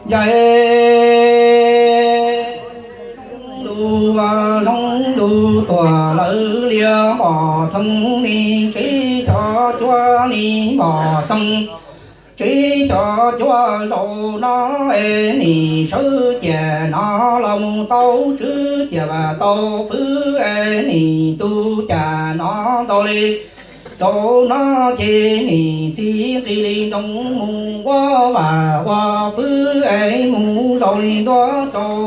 Ncaim lub zoo lub tuag lawv liab mos txoog li, tsev xyom cuab li mos txoog, tsev xyom cuab zaum no es nim sawv ciam no los mus tau tswv ciam tau fwv es nim tu cas no ntau li. Zaum no ces nim txiv nqis li ntoo mus ua vam ua fwv es mus zaum li ntua rau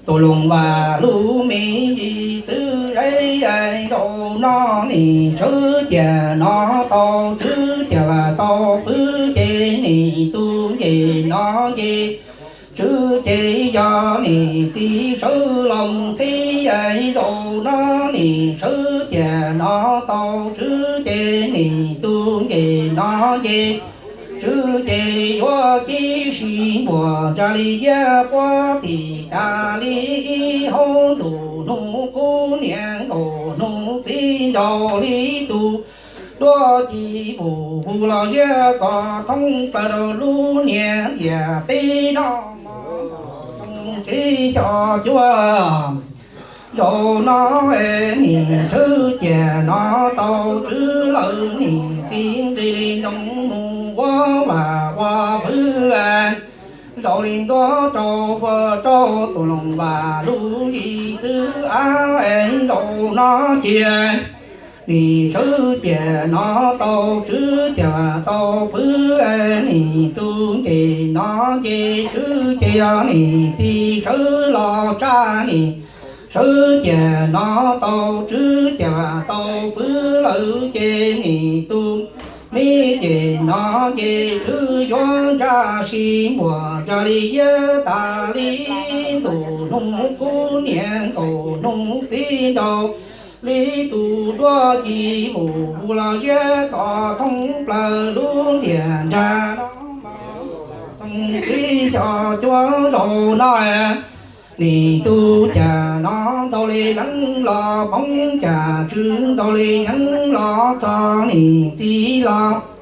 tus loos vas lub me yim txwv zeb. Zaum no nim sawv ciam no tau tswv ciam tau fwv ces nim tu nce no nce tswv ces yog nim txiv sawv los mus txhib. Zaum no nim sawv ciam no tau tswv ces nim tu nce no nce tswv ces yuav kib sib npuag ntsa li yiab puab tim tas li ib hauv ntuj hnub kub niam nkaus hnub txiv nraus li tus duab ci vus vus los ziab kom thoob plaws rau lub niag ntiaj teb no. Tsev xyom cuab zaum no es nim sawv ciam no tau tswv lawm nim txiv nqis li ntoo mus ua vam ua fwv zaum li ntua rau rau tus loos vas lub yim txwv av es zaum no cia nim sawv ciam no tau tswv ciam tau fwv nim tu nce no nce tswv ces yog nim txiv sawv los tsa nim sawv ciam no tau tswv ciam tau fwv lawm ces nim tu me ces no ces tswv yuav ntsa sib npuag ntsa li yiab tas li ntuj hnub kub niam nkaus hnub txiv nraus li tus duab ci vus vus los ziab kom thoob plaws lub ntiaj ntsa no. Txoov tsev xyom cuab zaum no nim tu cas no ntau li yeeb los poob cas tswv ntau li yeeb los txog nim txiv los